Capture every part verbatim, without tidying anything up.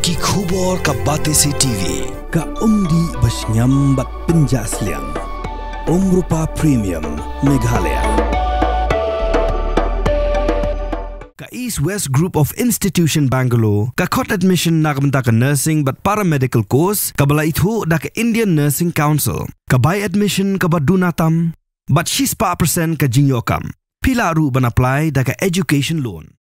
Ki khubor ka Batesi T V. Ka umdih ba shngiam bad pynjah sliang. Umrupa Premium Meghalaya. Ka East West Group of Institution Bangalore ka khot admission na ka bynta ka nursing bad paramedical course kaba la ithuh da ka Indian Nursing Council. Ka bai admission kaba duna tam bad shispah percent ka jingïoh kam. Phi lah ruh ban apply da ka education loan.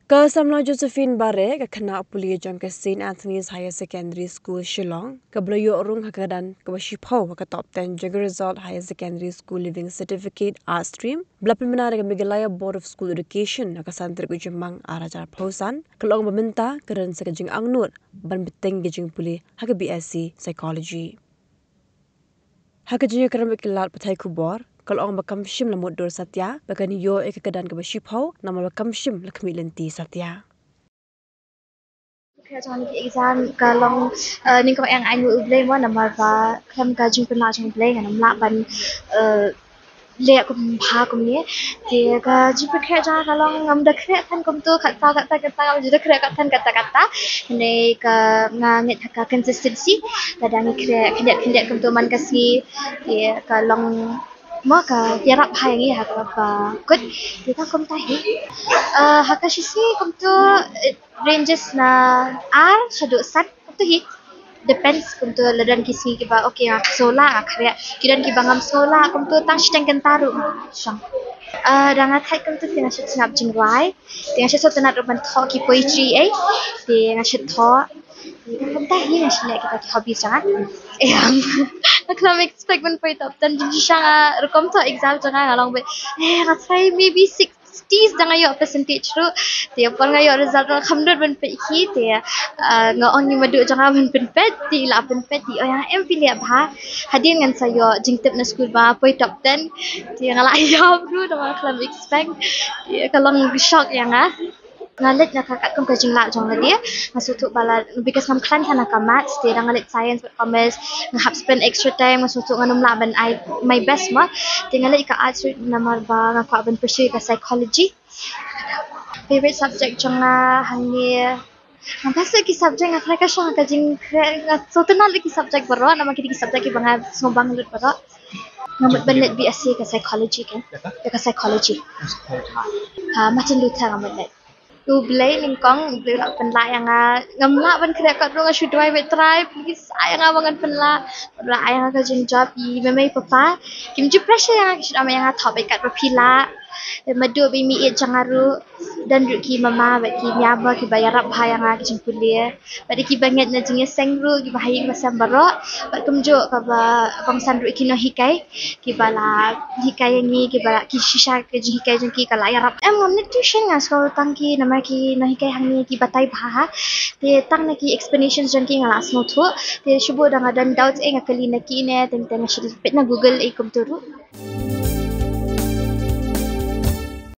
Ka samla Josephine Bare, ka khynnah pule jong ka Saint Anthony's Higher Secondary School Shillong, kaba la ïoh rung ha ka kyrdan kaba shiphew ha ka top ten jong ka result Higher Secondary School Leaving Certificate Arts Stream, ba la pynbna da ka Meghalaya Board of School Education ha ka san tarik u Jymmang ar hajar arphew san, ka la ong ba mynta ka don sa ka jingangnud ban bteng ka jingpule ha ka B S C Psychology. Ha ka jingïakren bad ki lad pathai khubor, ka la ong ba kam shym la mutdur satia ba kan ïoh ïa ka kyrdan kaba shiphew namar ba kam shym la khmih lynti satia. Ka jong ki exam ka long, eh, nyngkong ïa nga ai nguh U Blei mo, namar ba khlem ka jingpynlah jong U Blei ngan ym lah ban, eh, leh kum bha kumne. Te ka jingpynkhreh jong nga ka long ngam da khreh than kumto katta katta katta, ngam ju da khreh than katta katta. Hynrei ka, nga ngeit ha ka consistency, lada ngi khreh khyndiat khyndiat kumto man ka sngi, te ka long mo ka ïarap bha ïa ngi ha kaba kut. Te tang kumta hi. Eh, ha ka shi sngi kumto, eh, ranges na ar shaduh san kumto hi. Depends kumto, la don ki sngi kiba okay nga sngew lah nga khreh, ki don kiba ngam sngew lah kumto tang shiteng kynta ruh nga shong. Ah, da nga thait kumto te nga shu sngap jingrwai, te nga shu sngewtynnat ruh ban thoh ki poetry ei, te nga shu thoh. Te kumta hi nga shu leh kita ki hobbies jong nga. Em. Nga khlem expect ban poi top ten jingshisha, nga rukom thoh exam jong nga nga long ba, eh, nga try maybe six Tees da nga ïoh percentage ruh. Te por nga ïoh result ruh kham nud ban peit hi te, ah, nga ong ïa i madu jong nga ban pynpeit, te i la pynpeit, te i ong ïa nga em phi leh bha. Hadien ngan sa ïoh jingtip na skul ba poi top ten. Te nga la ïap ruh namar khlem expect. Te ka long shock ïa nga. Nga leit na ka katkum ka jinglah jong lade. Nga sngewthuh ba la, because ngam khlaiñ than na ka maths, te da nga leit science bad commerce, nga hap spend extra time, nga sngewthuh ngan ym lah ban ai my best mo. Te nga leit ka arts route namar ba nga kwah ban pursue ka psychology. Favorite subject jong nga hangne, nga best ki subject, nga try ka shong ka jingkhreh, nga sngewtynnat ki subject baroh namar ki dei ki subject kiba nga sngewbang lut baroh. Nga mut ban leit B S C ka psychology kan. Ka psychology. Ha, Martin Luther nga mut leit. U Blei nyngkong, U Blei u la pynlah ïa nga. Ngam lah ban khreh kat ruh, nga shu duwai bad Trai, please ai ïa nga ba ngan pynlah. Ba la ai ïa nga ka jingjob, i mei mei papa kim ju pressure ïa nga, ki shu ong ïa nga thoh bad kat ba phi lah. Madu bad i mei ïeit jong nga ruh, don ruh ki mama bad ki mia ba kiba ïarap bha ïa nga ka jingpule. Bad kiba ngeit na jingïaseng ruh, kiba ha ïing ba sem baroh. Bad kumjuh kaba kongsan ruh ki nonghikai, kiba la hikai ïa ngi, kiba la, ki shisha ka jinghikai jong ki ka la ïarap. Em, ngam need tuition, nga sngew tang ki namar ki nonghikai hangne ki batai bha. Te tang na ki explanations jong ki nga la sngewthuh. Te shu bun da nga don doubts, eh, nga kylli na ki ne, teng teng nga shu peit na Google, eh, kumta ruh.